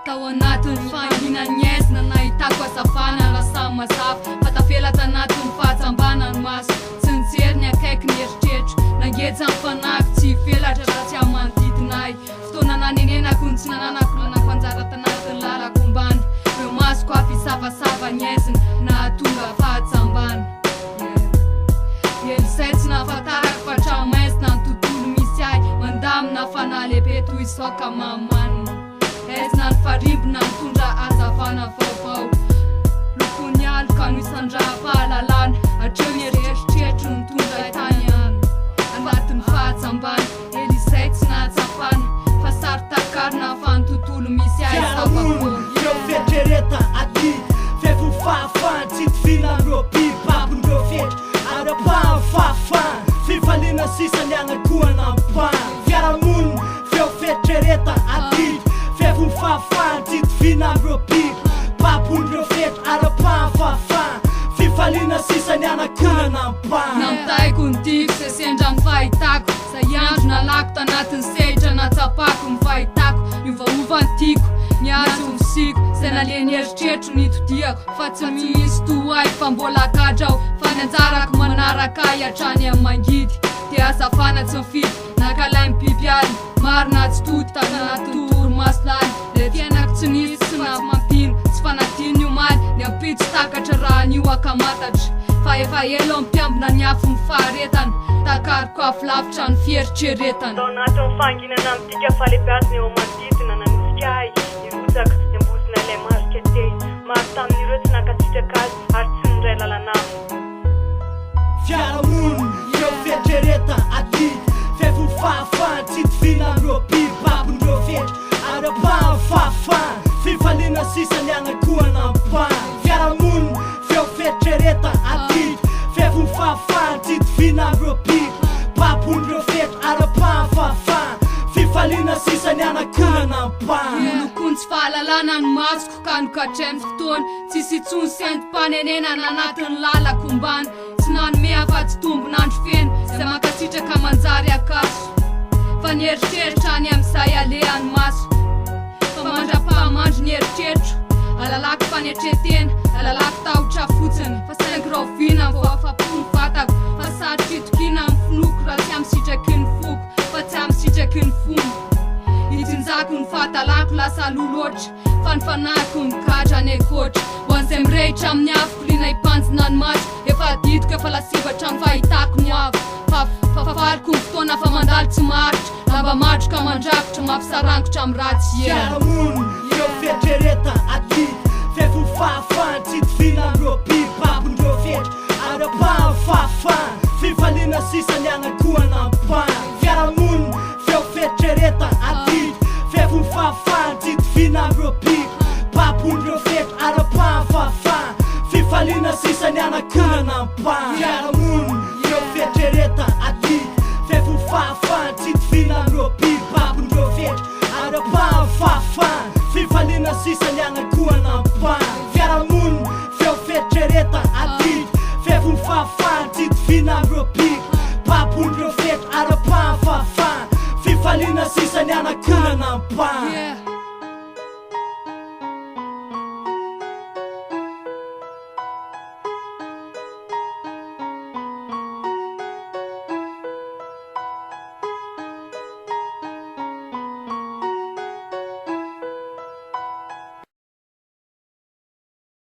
Tao anatin'ny fahanginan'ny aizina nahitako hazavana raha samy mazava fa tavela tanatin'ny fahajambana ny maso tsy nijery ny akaiky ny eritreritro nangeja ny fanahiko tsy hivelatra raha tsy amin'ny manodidina ahy Fotoana nanenenako ny tsy nananako nanako anjara tanatin'ny lalako ombana Ireo masoko avy hisavasava ny aizina nahatonga fahajambana Yeah Ela izay tsy nahafantarako fa tranomaizina ny tontolo misy ahy Mandamina fanahy lehibe toy izao ka mahamanina Aizina ny farimbona nitondra hazavana vaovao Lokon'ny aloka no isandraham-pahalalana Hatreo ny eritreritro nitondra ahy tany anatin'ny fahajambana Ela izay tsy nahatsapana fa saro-takarina fa ny tontolo misy ahy Fiarahamonina, zava-poana. feo fieritreretana, adidy, fefy fahafahana, tsy itoviana amin'ireo biby babon'ireo fetra ary ampahany fahafahana, fifaliana sisa ny anakohana ampahany. Fiarahamonina, feo fieritreretana, adidy, fefy fahafahana, tsy itoviana amin'ireo biby babon'ireo fetra ary ampahany fahafahana, fifaliana sisa ny anakohana ampahany. Nampitaiko ny tiako izay sendra ny fahitako. Zay andro nalako tanatin'ny sehitra nahatsapako ny fahitako niovaova ny tiako, ny azy ho fisiako, zay nalehan'ny eritreritro nitodiako fa tsy misy toa ahy fa mbola gadra aho fa ny anjarako manaraka ahy hatrany amin'ny mangidy dia hazavana tsy mifidy nankalain'ny biby alina marina tsy tody tanatin'ny torimaso lalina ilay fiainako tsy nisy tsy mampino tsy fanadino ny omaly ny ampitso takatra raha anio ankamantatra fa efa ela aho mpiambina ny afon'ny faharetana takariko avy lavitra ny fieritreretana. Tao anatin'ny fahanginana midika fahalehibeazana eo amin'ny manodidina nanosika ahy hirotsaka niambozona ilay marika tehina. Maro tamin'ireo tsy nankasitraka azy ary tsy niray lalana aminy. Fiarahamonina, feo fieritreretana, adidy, fefy fahafahana, tsy itoviana amin'ireo biby babon'ireo fetra ary ampahany fahafahana, fifaliana sisa ny anakohana ampahany. Fiarahamonina, feo fieritreretana, adidy, fefy fahafahana, tsy itoviana amin'ireo biby babon'ireo fetra ary ampahany fahafahana, fifaliana sisa ny anakohana ampahany. Nolokoin'ny tsy fahalalana ny masoko. Ka nogadrain'ny fotoana, tsisy intsony sentom-panenenana anatin'ny lalako ombana, tsy nanome afa-tsy tombon'andro feno, izay mankasitraka manjary akaso, fa ny eritreritra any amin'izay alehan'ny maso, fa mandra-pahamandry ny eritreritro, alalako fanetren-tena, alalako tahotra fotsiny, fa saingy rahoviana vao afa-po ny vatako, fa sarotra itokiana amin'ny finoako raha tsy amin'ny sitraky ny foko, fa tsy amin'ny sitraky ny fony. Ijinjako ny fahadalako lasa aloha loatra. Fa ny fanahiko migadra any ankoatra Ho an'izay mirehitra amin'ny afoko Liana hibanjina ny maso Efa adidiko efa lasibatra amin'ny fahitako ny avo Fa fafariko ny fotoana fa mandalo tsy maharitra Lamba matroka mandrakotra mampisarangotra amin'ny ratsy yeah. Fiarahamonina, feo fieritreretana, adidy, fefy fahafahana, tsy itoviana amin'ireo biby babon'ireo fetra ary ampahany fahafahana, fifaliana sisa ny anankiray.